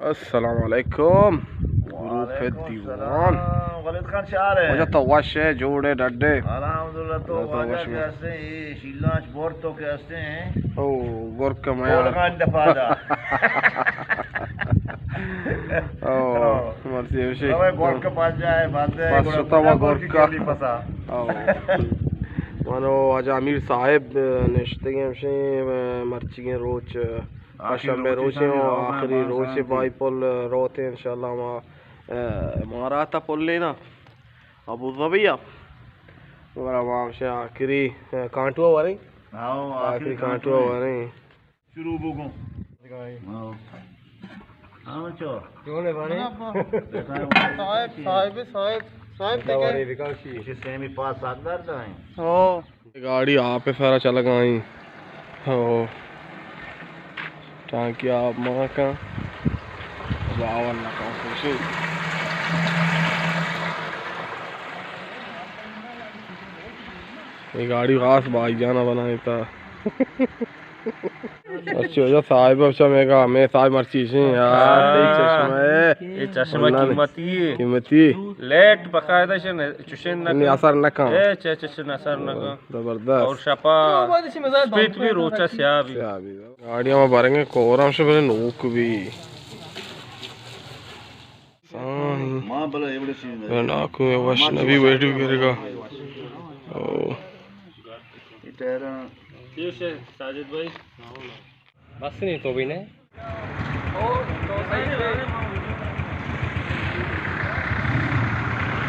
السلام علیکم۔ گروپ دیوان۔ ولید خان، چارے؟ واجہ تو وش ئے، جوڑ ئے، ڈڈ ئے؟ الحمدللہ، تو واجہ کہ ہستے، اے شیلانچ بور تو کہ ہستے ہیں۔ او، گرک میار۔ گولگان دپادا۔ او، مرسی وشی۔ روے گرک پاس جائے، بات ہے، پاس شتا و گرک۔ پسا۔ او۔ منو واجہ امیر صاحب نشتگیں ہمشیں، مرچیگیں روچ۔ پنجشنبہ روچ ءَ آخری روچ ءَ بائی پل روت انشاءاللہ ما، اے، امارات ءَ پل لینا ابوظہبی ءَ۔ گڑا ما ہمشہ آخری، اے، کانٹو ءَ وریں۔ ہاں، آخری آخری کانٹو ءَ کانٹو وریں۔ شروع بگوں۔ ہاں۔ ہاں، چو۔ کیوں نے بارے؟ صاحب، صاحب، صاحب، صاحب تے کے؟ سیمی پاس حق دار دائیں۔ ہاں۔ گاڑی آپ ءِ سرا چلگائیں۔ ہو۔ ٹانکی آپ مان کن۔ باور نہ کن خوشی۔ اے گاڑی خاص بھائی جانا بنائیں تا۔ اچھا، واجہ صاحب، اچھا، میں کہا، میں صاحب مرچی سے یار، تئی چشمہ ہے۔ اے چشمہ قیمتی ہے۔ قیمتی۔ لیٹ باقاعدہ شن چشن نہ نہیں، کن۔ اثر نہ کن۔ اے چ-، چشن اثر نہ کن۔ زبردست۔ اور شپا سپیت بھی، روچا سیاہ بھی۔ سیاہ بھی۔ گاڑی ہم برنگے کورم شو بلے نوک بھی۔ سائیں۔ ماں بلا ایوڑے سین ہے۔ ناکو میں وش نبی ویڈیو کرے گا۔ او۔ یہ ٹائر۔ یہ شے ساجد بھائی۔ بس نہیں تو بھی نے۔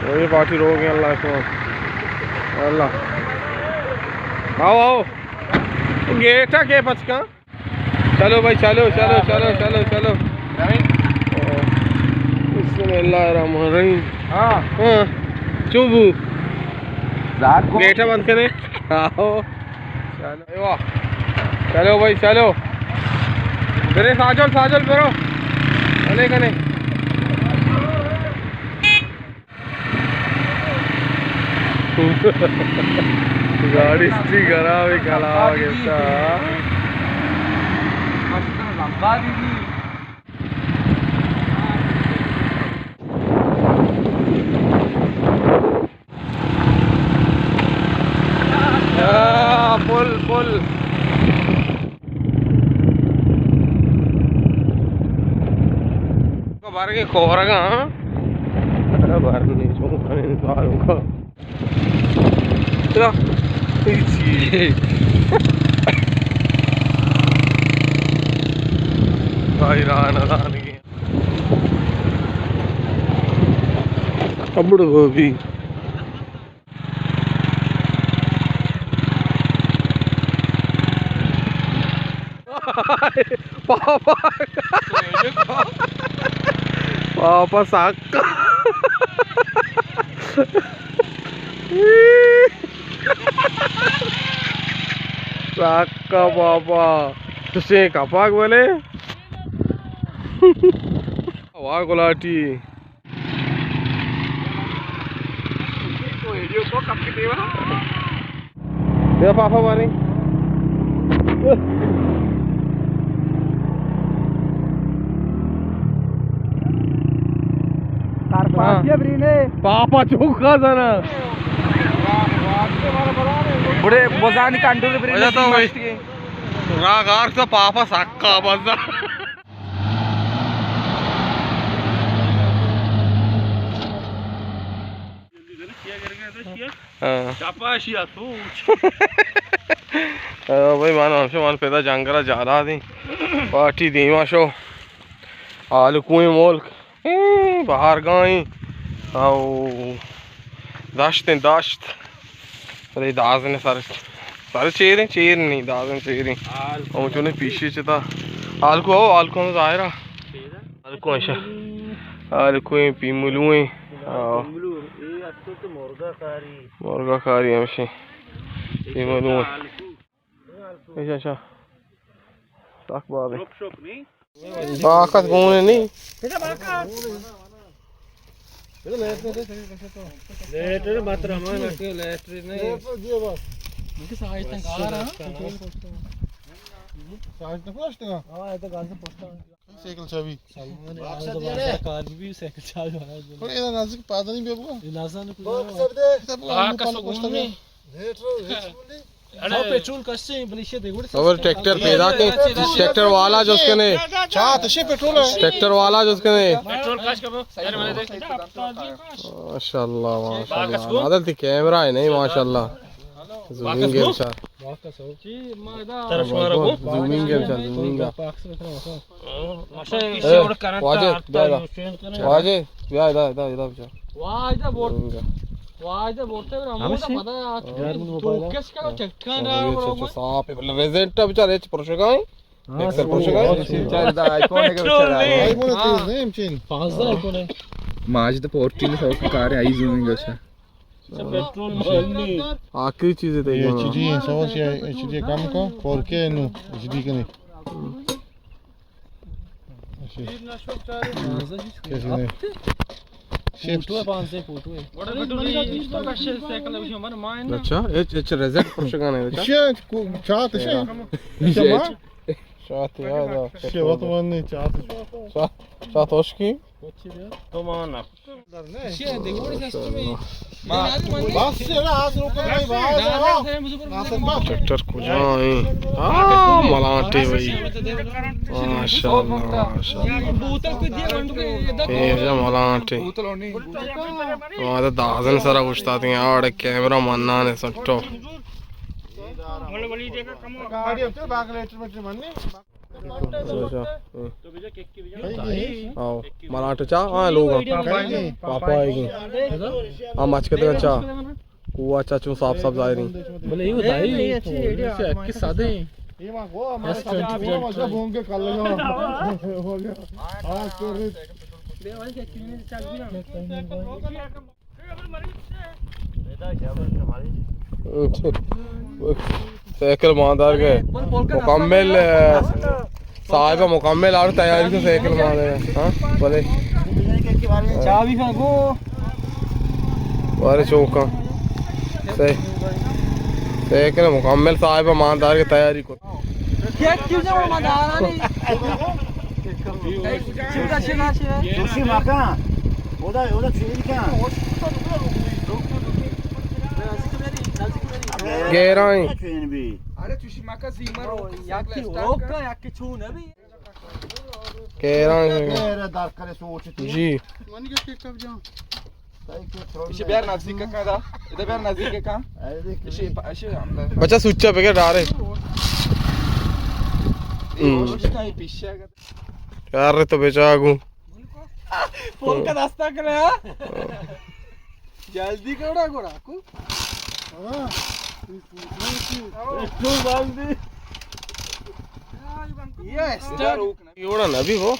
وہی پارٹی رو گئے اللہ کو۔ اللہ۔ آؤ، آؤ۔ گیٹا کے پچکا؟ چلو بھائی، چلو، چلو، چلو، چلو، چلو۔ بسم اللہ الرحمن الرحیم۔ ہاں۔ ہاں۔ چون بو؟ گیٹا بند کرے۔ آؤ۔ چلو۔ ایوا۔ چلو بھائی، چلو۔ برے ساجل، ساجل برو۔ چلے کنے۔ گاڑی اسٹی خراب ہے، کلا گپتا۔ آ، پل، پل۔ بارگے کورگا، ہاں؟ ارے بار نہیں، چون کنیں انسان کا۔ چلا۔ بھائی راہ نہ دانگے۔ ابڑ گوبھی۔ پاپا۔ پاپا سکا۔ سکا پاپا۔ تو سے کپاک بلے۔ واہ گلاٹی۔ بیا پاپا باریں۔ پاپا چوکا زنا۔ بڑے بزانی کنڈو برے۔ راہ گار تو پاپا سکا بزا۔ ہاں۔ ہاں بھائی، من ہمشہ من پیدا جنگل جالا دیں۔ پارٹی دیما شو۔ آلکوئیں ملک۔ ایں، بہارگاہیں۔ او، دشت ایں، دشت۔ ارے دازن سر، سر چیریں، چیر نہیں، دازن چیریں۔ او چونے پیشی چتا۔ آلکو، او آلکو ہم ظاہرہ۔ آلکو ایشا۔ آلکو ایں، پیملو ایں۔ او۔ مرگا کاری ہمشی۔ پیملو ایں۔ ایشا، ایشا۔ سک بابے۔ باکس گون نہیں۔ لیٹر بات رمان کے لیٹر نہیں۔ چارج نہ پشت نا؟ ہاں، اے تو گاز پشت نا۔ سائیکل چابی۔ سلمان، آج تو بازار کار بھی، بھی سائیکل چابی والا۔ پر اے نزدیک پادانی بیا بگو۔ اے نازان کو۔ باکس اب دے۔ باکس پشت نا۔ ریٹ رو، ریٹ رو۔ ہاں، پٹرول کشتے ہیں، بلے شے دے گوڑے اور ٹریکٹر پیدا کے، ٹریکٹر والا جو اس کے نے۔ چاہ تشے پٹرول ہے۔ ٹریکٹر والا جو اس کے نے۔ پٹرول کش کرو۔ ماشاءاللہ، ماشاءاللہ۔ عادل تھی کیمرہ ہے نہیں، ماشاءاللہ۔ زومنگ ہے، اچھا۔ زومنگ ہے، اچھا، زومنگ ہے۔ واجہ، بیا، بیا۔ واجہ، بیا، ادا، ادا، ادا، بیا۔ واجہ، بورتے۔ واجہ، بورتے، ہمیں پتہ ہے، چوکس کا چٹکان رہا ہے، اچھا، اچھا، صاف ہے۔ ریزنٹ بیچارے، اچ پرشگائیں۔ ایکسل پرشگائیں۔ بیچارے دا آئی فون ہے کہ بیچارہ۔ آئی فون تیز نہیں، ہم چین۔ پانزدہ آئی فون ہے۔ ماجد فورٹین سو کا کار ہے، آئی زومنگ اچھا۔ اچھا، پٹرول مال نہیں۔ آخری چیز ہے تو یہ یہ ایچ ڈی ہے، سو سے ایچ ڈی کم کو، فور کے نو ایچ ڈی کنے۔ اچھا۔ کیسے نہیں؟ شفٹ۔ فوٹو ہے، پانچ سو فوٹو ہے۔ اچھا، ایچ، ایچ ریزلٹ پرشگانے، اچھا۔ شاہ، چاہ تو شاہ۔ شاہ تو یاد آ۔ شاہ تو من نہیں، چاہ تو۔ چاہ، چاہ تو اشکی؟ تو مان۔ بس، چرا آس روکن بھائی، بس۔ ٹریکٹر کجا ہیں؟ ہاں، ملانٹے بھائی۔ ماشاءاللہ، ماشاءاللہ۔ اے جا ملانٹے۔ ہمارے دازن سرا گشتا تھے، آڑے کیمرہ منانے سٹو۔ آؤ، ملانٹے چا، ہاں، لوگ ہیں۔ پاپا آئے گی۔ ہاں، مچ کے چا۔ کوہ چا چون صاف صاف ظاہر ہیں۔ بلے یہ بتائی، اچھی آئیڈیا۔ اکی سادے ہیں۔ S twenty tractor. سائیکل ماندار کے مکمل، صاحب مکمل اور تیاری سے سائیکل ماندار۔ ہاں، بولے۔ چابی کا گو۔ بارے چوکا۔ سائیکل مکمل صاحب ماندار کے تیاری کو۔ یک چیز ہے، ما دارانی۔ چیزا، چیزا، چیزا۔ دوشی مکان۔ اودا، اودا چیز کن۔ گہرائیں۔ ارے چوشی مکان زیمر روک، یکی روک، یکی چون ابھی۔ گہرائیں۔ گہرا در کرے سوچ تھی۔ جی۔ منی کے کب جاؤں؟ ایشی بیار نزدیک کا دا۔ ادا بیار نزدیک کا۔ ایشی، ایشی ہم دا۔ بچہ سوچا بگے ڈارے۔ اے ہوش کہیں پیشہ کا۔ یار، تو بچا گو۔ فون کا دستا کرے، ہاں؟ جلدی کرو نا، گوڑا کو۔ ہاں۔ تو باندھ دی۔ یہ اسٹارٹ۔ یہ اڑا نا ابھی وہ۔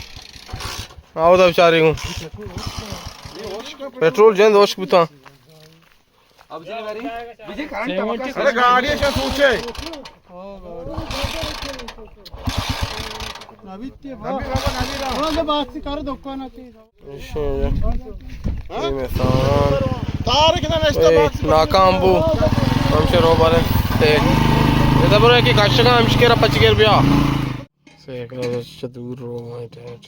آؤ دا بیچارے کو۔ پٹرول جند ہوش بوتا۔ اب جی باری، بجے کرنٹ ٹمکا۔ ارے گاڑی سے سوچے۔ نبی تے با۔ نبی بابا، نبی بابا۔ ہاں، بات سی کر دکان تے۔ اے ناکام بو۔ ہمشہ رو بارے تے۔ ادا برو کہ کشگا ہمشہ کرا پچ گر بیا۔ سائیکل چہ دور رو مائیں ٹیٹ۔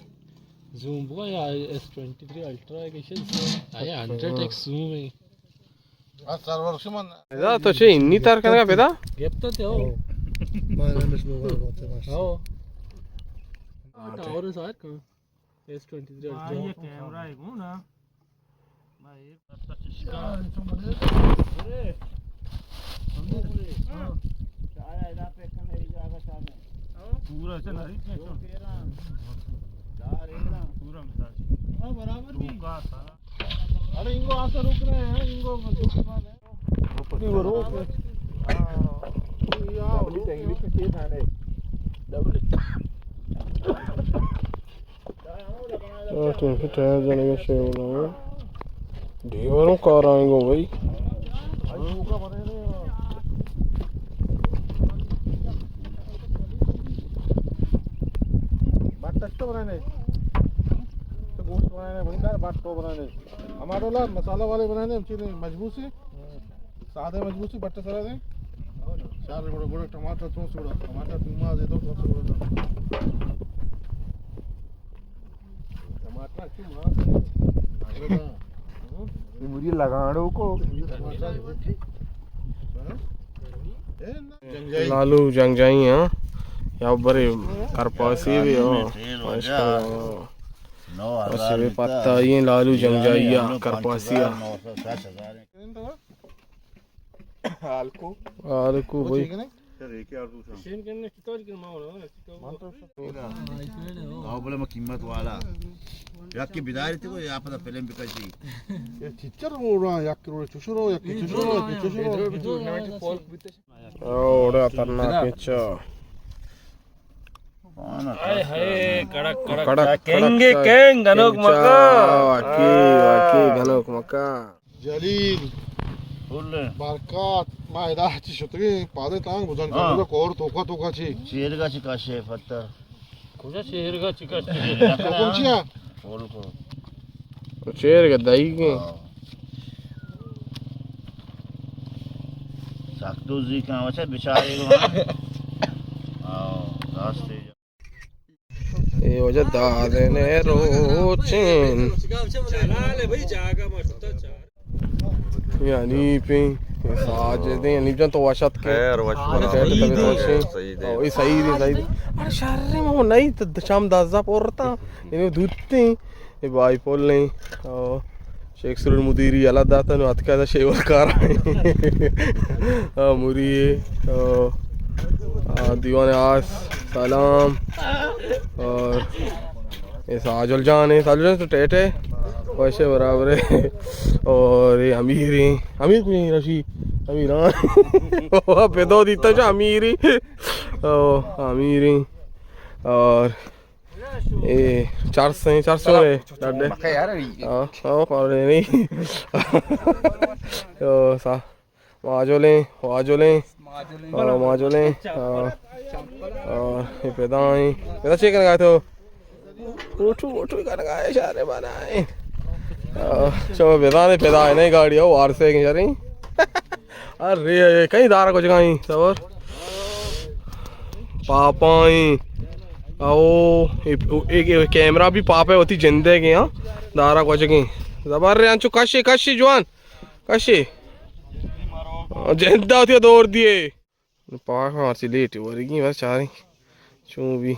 زوم بگو یا ایس ٹوئنٹی تھری الٹرا ہے کہ شاید آیا ہنڈریڈ ایکس زوم ہے۔ ادا تو چے انی تر کنگا پیدا؟ گپتا تے ہو۔ ہو۔ ٹاور ساتھ کن۔ S twenty three ultra. یہ کیمرہ ہے کون نا؟ پورا چل رہی ہے۔ پورا مثال۔ ہاں، برابر بھی۔ ارے، انگو آسا رک رہے ہیں، انگو دکان ہے۔ نہیں، وہ روک ہے۔ ٹینکی ٹائر جنگے شے بولا۔ ڈیوروں کار آئیں گو بھائی۔ بٹ تو بنانے۔ تو گوشت بنانے، بڑی دار بٹ تو بنانے۔ ہمارا لا مسالہ والے بنانے، ہم چیزیں مجبوسی۔ سادہ مجبوسی، بٹ سرا دیں۔ یار، گڑا، گڑا ٹماٹر تو سوڑا، ٹماٹر تو ما دے دو، تو سوڑا۔ ٹماٹر کی ما دے۔ یہ مجھے لگاڑو کو۔ لالو جنگ جائی، ہاں، یا برے کرپاسی بھی ہو۔ پتا یہ لالو جنگ جائی، کرپاسی۔ ہالکو۔ ہالکو بھائی۔ شین کنے چکار کن ما ہونا۔ آو بولے ما قیمت والا۔ یک کہ بداری تے کو یا پتا فلم بکشی۔ یہ چچر ہو رہا، یک کرو چشرو، یک چشرو، یک چشرو۔ اوڑا خطرناک اچھا۔ ہائے ہائے، کڑک، کڑک، کڑک، کنگ، کڑک۔ کنگ، گنوک مکا۔ واقعی، واقعی، گنوک مکا۔ جلیل، برکات، ما ادا چی شتگیں، پادے تانگ بزن ہاں۔ کنگا کور توکا توکا چی۔ چیرگا چی کاشے پتر۔ کجا چیرگا چی کاشے؟ کون چیا؟ کول کو۔ چیرگا دائی گے۔ ہاں۔ سک دوزی کن وچا بیچارے گو، ہاں۔ ہاں، راستے۔ اے وجہ دادن روچین۔ یعنی پہ ساجدیں، یعنی جان تو وشت کے۔ خیر، وش۔ خیر، طبیعت وش ہے۔ صحیح دے۔ او، اے صحیح دے، صحیح دے۔ ارے شر، ما نہیں تو شام دازا پورتا۔ یعنی دوتیں۔ اے بھائی پل نہیں۔ او، شیخ سرور مدیری یلہ داتا نو اتکا دا شیور کارا۔ آ، مری، آ، آ، دیوان آس، سلام۔ اور اے ساجل جان ہے، ساجل جان تو ٹیٹ ہے، ویسے برابر ہے۔ اور اے امیر ہیں، امیر کوئی نہیں رشی، امیر ہاں۔ پیدو دیتا جو امیر ہی۔ او، امیر ہیں۔ اور اے، چار سو، چار سو ہے، ڈاڈے۔ مکہ یار، ابھی۔ ہاں، ہاں، پاوڑے نہیں۔ او، سا، ماجولیں، واجولیں۔ ماجولیں۔ او، ماجولیں۔ او، او، یہ پیدا ہیں۔ پیدا چیک کرنا تو؟ اوٹو، اوٹو کرنا ہے، اشارے بنائے۔ او، چو پیدا نہیں، پیدا ہے، نہیں گاڑی ہو، وار سے کہیں شریں۔ ارے، اے کئی دارا کچھ کئی سور۔ پاپائیں۔ او، اے، اے، اے کیمرہ بھی پاپے ہوتی جندے کے، ہاں۔ دارا کچھ کئی۔ زبر رے انچو کشے، کشے جوان۔ کشے۔ جندا ہوتی دور دیے۔ پاک ہمارسی لیٹ ورگی بس چاریں۔ چون بھی۔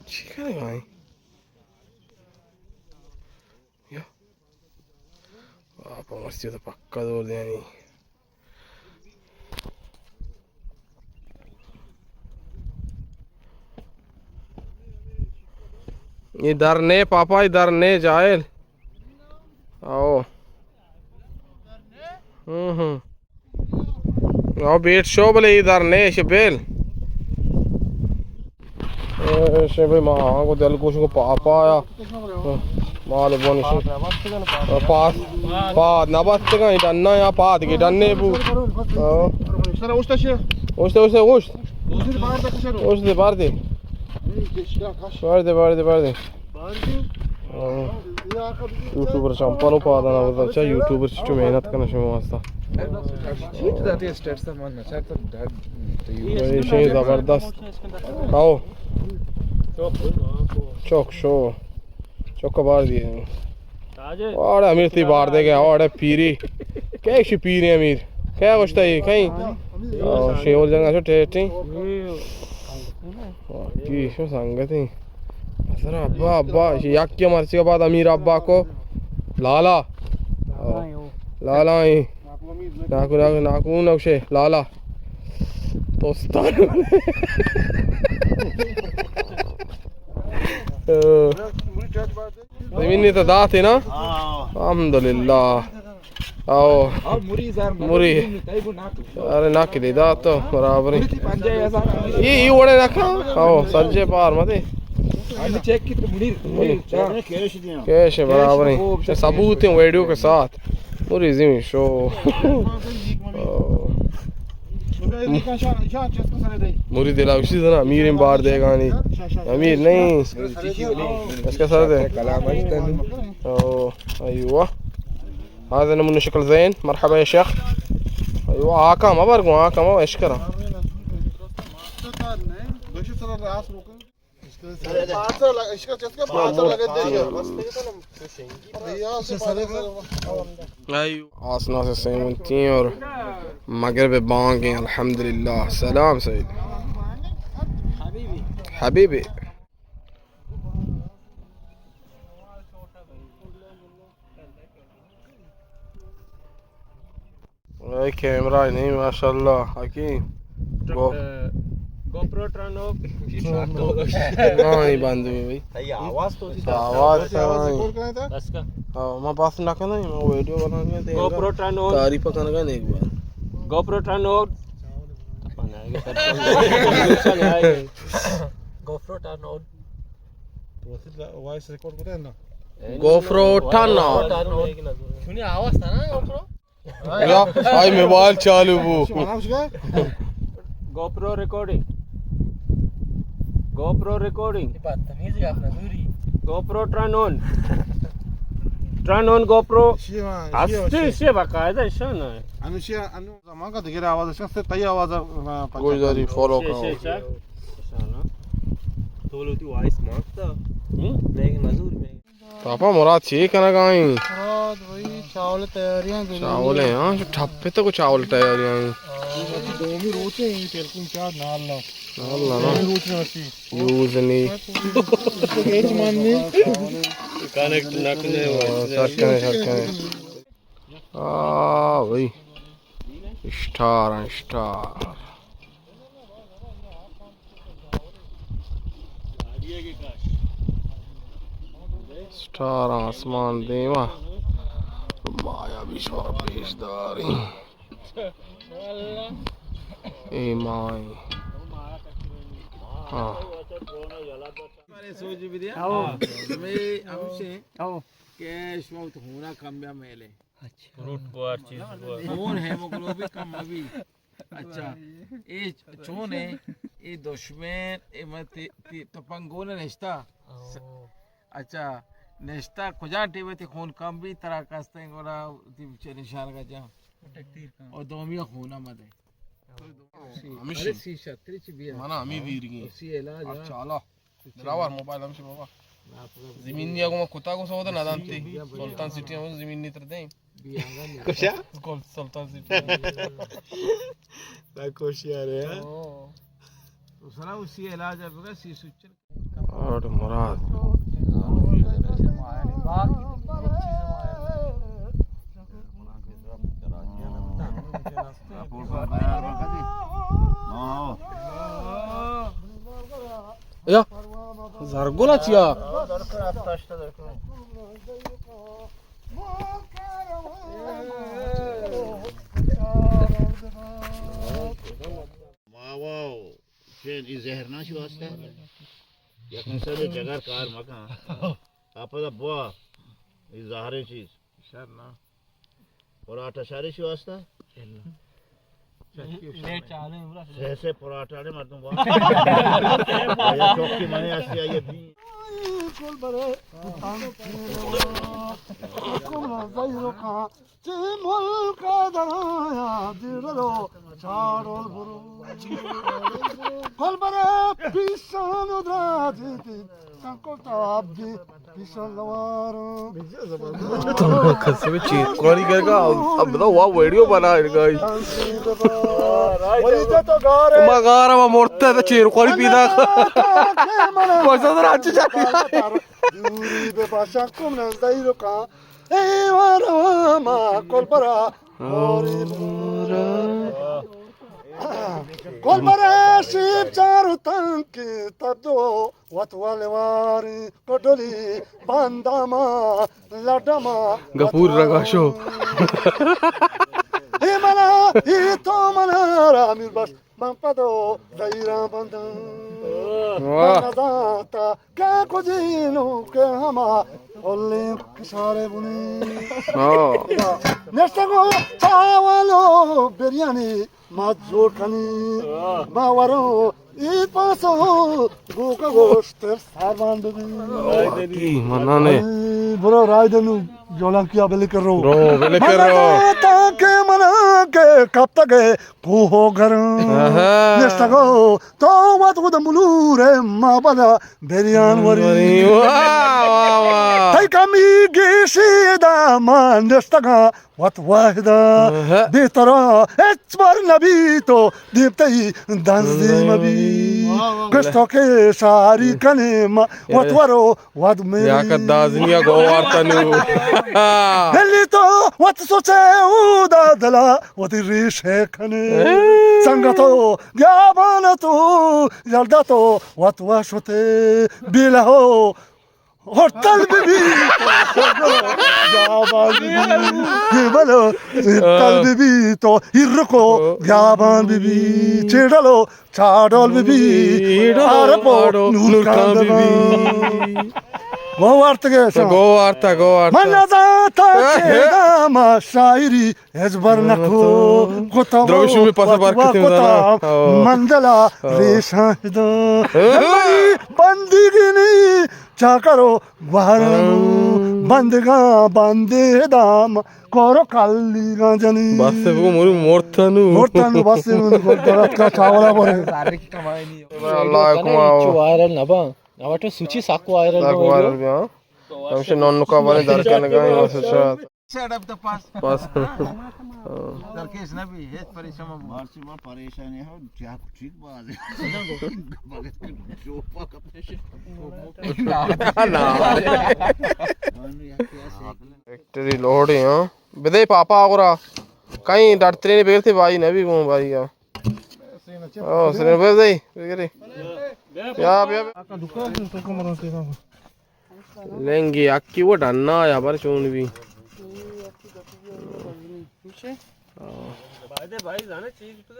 چی کرے بھائی؟ یا۔ آپ مسجد پکا دور دیانی۔ یہ در نے پاپا، یہ در نے جاہل۔ آؤ۔ ہوں ہوں۔ آؤ بیٹ شو بلے یہ در نے شبیل۔ اے، شے بھائی، ما آہاں کو دل گوش کو پاپا آیا۔ مال بونی شے۔ پاد، پاد نہ بستگاں، ڈنا یا پاد کے ڈنے بو۔ ہاں۔ اوشتے، اوشتے، اوشتے۔ اوشتے، بار دے۔ بار دے، بار دے، بار دے۔ ہاں۔ یوٹیوبر چمپل و پادانا بزن، چا یوٹیوبر چچو محنت کنه شما واسطه۔ چی تو داتی اسٹیٹس من نچار تو ڈر۔ اے شے زبردست۔ آؤ۔ چوک شو۔ چوک بار دیے۔ واڑے امیر تی بار دے گیا، واڑے پیری۔ کیا ایک شی پیری امیر؟ کیا گوشتا ہے؟ کہیں؟ آؤ، شیور جنگا شو ٹیٹی۔ واقعی شو سنگتی۔ سر ابا، ابا، یک کے مرچی کے بعد امیر ابا کو لالا۔ لالا ہی۔ ناکو، ناکو، ناکو نوشے، لالا۔ دوستان۔ زمین نے تو داتے نا؟ الحمدللہ۔ آؤ۔ مری۔ ارے ناکی دے دا تو برابر۔ یہ، یہ وڑے ناکا۔ آؤ، سجے پار متے۔ کیش ہے برابر ہیں۔ ثبوت ہیں ویڈیو کے ساتھ۔ مری زمین شو۔ آؤ۔ مری دلا اسی طرح امیر بار دے گانی۔ امیر نہیں۔ اس کا سر دے۔ او، ایوہ۔ هذا نمونہ شکل زین، مرحبا یا شیخ. ایوہ، آکا مبر گوں، آکا مبر اشکرا. ایوہ، آسنا سے سیمنتی اور مغرب بانگ ہیں، الحمدللہ. سلام سید حبیبی. اے کیمرہ نہیں، ماشاءاللہ، حکیم. گو- گوپرو ٹرانو. ہاں، یہ بند ہوئی بھائی. آواز تو تھی. آواز تو آئی. بس کا. ہاں، میں بس نہ کرنا، میں ویڈیو بنانے دے. گوپرو ٹرانو. تعریف کرنے کا نہیں ایک بار. گوپرو ٹرانو. گوپرو ٹرانو. وائس ریکارڈ کرے نا. گوپرو ٹرانو. سنی آواز تھا نا گوپرو. آئی موبائل چالو بو. گوپرو ریکارڈنگ. گوپرو ریکارڈنگ. گوپرو ٹرن اون. ٹرن اون گوپرو. ہستی سے باقاعدہ شان ہے. انو شی انو زمان کا دیگر آواز ہے، سے تئی آواز. گوشداری فالو کرو. تو لوتی وائس مانگتا. لیکن نزور میں پاپا مراد چی کنگ ءَ ایں؟ مراد بھائی چاول تیاریاں گری. چاول ہیں، ہاں، جو ٹھپ پہ تو کو چاول تیاریاں ہیں. دومی روچ ہیں، یہ ٹیلیفون چارج نہ اللہ. نہ اللہ، نہ. دومی روچ میں ہوتی. یوز نہیں. ہیچ مان نہیں. کنیکٹ نہ کنے. ہاں، سر کنے، سر کنے. آ بھائی، اسٹار ہیں، اسٹار. اسٹار آسمان دیما، مایا بھی شور پیش داری. اے مائی. ہاں. ہاں. ہمشے کہ شما تو ہونا کم بیا میلے. اچھا. فروٹ کو ہر چیز کو. خون ہیموگلوبن کم ابھی. اچھا، اے چون ہے؟ اے دشمن، اے من تی، تی تپنگ گون نشتا. اچھا، نشتا کجا ٹیم تی خون کم بھی ترا کستیں گونا تی چے نشان کا جا. اور دومی خون مدے. ہمیشی. ارے سی شتری چی بیا. منا ہمی ویرگی. سی علاج. اچھا، اللہ. دراور موبائل ہمشی بابا. زمین نیا گو ما کتا گو سودا نہ دانتی. سلطان سٹی ہم زمین نی تر دیں. کشا؟ کل سلطان سٹی. لا کوشی آ رہے ہیں. سلام اسی علاج ہے بگا سی سچل. اور مراد. یا زرگل چیا؟ ماوا چین ای زہر نہ شی واسطہ. یک انسان جگر کار مکن. اپدا بوا ای زہریں چیز. شر نہ. پراٹھا شاری شی واسطہ؟ سے سے پراٹھا نے مردم واسطہ. یا چوکی منے اسی آئیے دی. کل برے. کل زہر کا چہ ملک ءَ درآیاں، دیر رو چاڑول برو. کل برے پیشان و دراجی دی، سنکل تاب دی، پیشان لوارو. تو قسم چیر کوانی کرگا، اب بتا وا ویڈیو بنا رہا ہے. ولی تو گارے. ما گارا ما مرتا تو چیر کوانی پیدا. کوئی سا اچھا چاہیے. دوری بہ باشاں کم نزدائی رکاں. اے وارا ما کل برا. کل برا شیب چار تنکی تدو وت والواری کڈلی بانداما لڈما. گپور رگا شو. اے منا، اے تو منا را میر بس. من پدو زہیراں بنداں. واہ. من نزانتا کہ کجینو کہ ہما ہلیں کشارے بنی. ہاں. نشتگو چاول و بریانی ما جوڑ کنی. واہ. ما ورو ای پاسو گوکا گوشت ساربان ببی. واقعی منانے. برو رائے دنو. جولانکی ءَ بلے کرو۔ رو، بلے من کرو۔ داتا کہ منا کہ کپتگ ءَ کوہ ءُ گراں۔ آہا۔ نشتگو تو وت خود ملور ءَ ما بدا بریان وری۔ وری، واہ، واہ، واہ۔ تئی کمی گیشی دا ما نشتگاں وت وحداں۔ آہا۔ بے ترا ہچبر نبی تو دیمتئی دنزی مبی۔ واہ، واہ۔ گشتو کہ شاری کنے ما وت ورو وت میری۔ لیاقت دازنی ءَ گو وارتا نو۔ بلی تو وت سوچے اودا دلا وتی ریش ہے کھنے۔ ہاں۔ سنگتو گیابان تو یلدا تو وت وشتے بیلہو ہرتل بی بی۔ گیابان بی بی۔ بلو ہرتل بی بی تو ہرکو گیابان بی بی۔ چیڑلو چاڈول بی بی، آرپو نورکان بی بی۔ گو وارتگے تو شما۔ گو وارتا، گو وارتا۔ من نزانتا کہ داما شاعری ہچبر نکو کتا۔ درویشی میں پاسا بار کتا کتیم زانا۔ ہاں۔ مندلا ریشاں دو۔ ہاں۔ بندگی نی چاکرو گوہرانو۔ ہاں۔ بندگاں بندے دام کورو کلیگاں جنی۔ بس بگو مری مرتنو۔ مرتنو، بس من درت کا چاولا بولے۔ اللہ حکم آو۔ چو وائرل نبا۔ اوٹو سوچی ساکو وائرل ساکو بو۔ وائرل بیا۔ ہمشہ نون نکا بارے در کنگا ہی واسطہ شاید۔ پاس۔ درکیس نبی، ہیچ پریشان مبو۔ مارچی ما پریشانی ہو، ٹھیک، ٹھیک باز ہے۔ ٹریکٹری لوڈی ہاں۔ بدے پاپا گورا۔ کہیں ڈاکٹری نے بگرتے بھائی نبی گون بھائی کا۔ او، سرین بدے، بگرے۔ یا، بیا، بیا۔ لنگی اکی وہ ڈنا یا بر چون بھی۔ بھائی زانے چیز پہ۔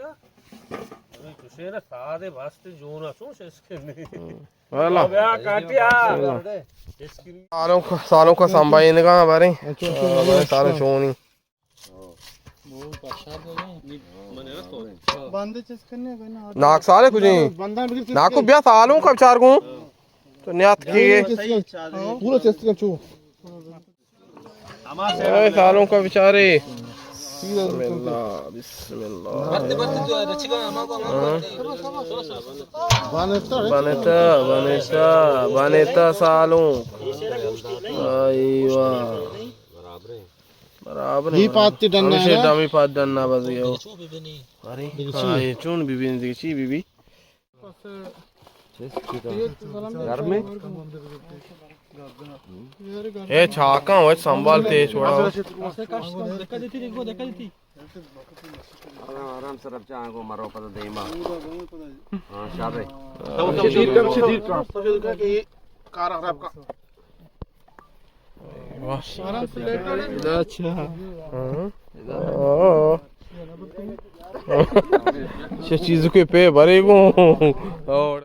تو شیر سادے واسطے جونا چون شش کے نہیں۔ والا۔ بیا کاٹیا۔ سالوں کا، سالوں کا سنبھالنے کا بارے۔ اچھا، اچھا، بارے سالوں چونی۔ ناک سالے کجی؟ ناکو بیا سالوں کا بچار گوں۔ تو نیات کی۔ پورا چست کن چو۔ اے سالوں کا بچارے۔ بسم اللہ، بسم اللہ۔ ہاں۔ بنتا، بنتا، بنتا سالوں۔ آئی واہ۔ برابر۔ ہی پاتی ڈنّا ہمیشہ ہے۔ دمی پات ڈنّا بس یہ ہو۔ ارے، ہاں، یہ چون بی بی نے دیکھی، بی بی۔ گرم ہے؟ اے چھاکاں وچ سنبھال تے چھوڑا۔ آرام، آرام سر اب جاں گو مرو پتہ دیما۔ ہاں، شابے۔ دیر کم چی، دیر کم۔ کار خراب کا۔ واہ۔ اچھا۔ ہاں۔ چه چیزکے پہ برے گوں۔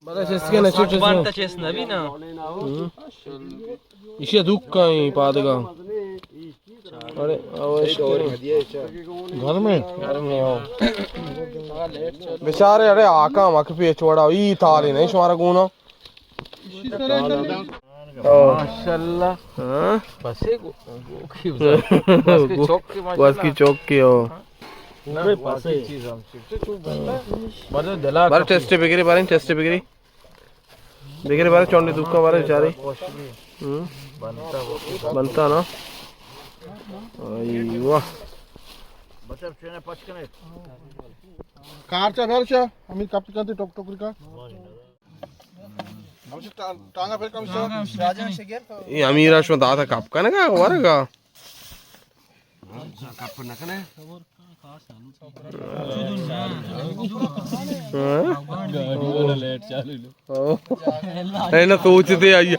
بلے چست کن، چست کن۔ بانتا چست نبی نا۔ ہم۔ ایشی دکھ کائیں پادگا۔ ارے، اوش۔ گھر میں؟ گھر میں ہو۔ بیچارے، ارے آقا مک پہ چھوڑا، ای تالے نہیں شمارا گونا۔ ماشاءاللہ۔ ہاں؟ بس کی چوک کی ہو۔ بارے ٹیسٹ بگری، بارے ٹیسٹ بگری۔ بگری بارے چونڈی دکا بارے بیچاری۔ ہم۔ بنتا نا۔ ای واہ۔ کارچا بھرچا، ہمیں کپ کنتے ٹوک ٹوک کا۔ اے امیر شما داتا کپ کنگا، ورگا۔ کپ نہ کنے۔ ہاں؟ اے نہ سوچتے آئی۔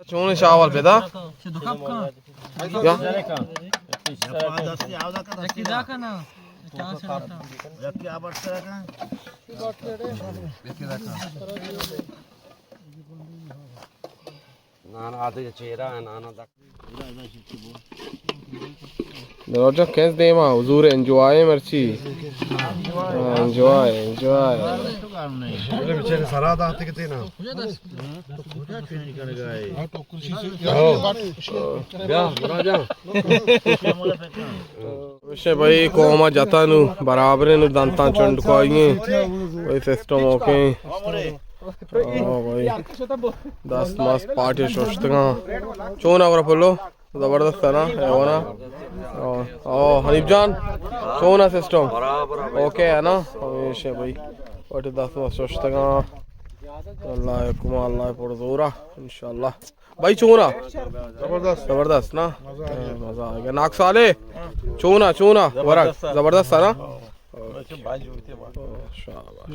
چون شاول پیدا؟ یا؟ نانا آتے چہرہ ہے، نانا دک۔ دلوجہ کیس دیما حضور انجوائے مرچی۔ ہاں، انجوائے، انجوائے۔ بیچارے سرا داتے کتے نا۔ ہمیشہ بھائی قوم جتا نو برابر نو دنتان چنڈ کوائی ہیں۔ بھائی سسٹم اوکے ہیں۔ او بھائی، دست مست پارٹی ششتگاں۔ چون اگر پلو؟ زبردست ہے نا، ایوانا۔ او، او، حنیف جان، چون ہے سسٹم؟ اوکے ہے نا؟ ہمیشہ بھائی۔ پارٹی دست مست ششتگاں۔ اللہ حکم، اللہ پر زورا، انشاءاللہ۔ بھائی چونا؟ زبردست۔ زبردست نا؟ مزہ آ گیا۔ مزہ آ گیا۔ ناک سالے؟ چونا، چونا؟ ورگ۔ زبردست ہے نا؟ شاباش۔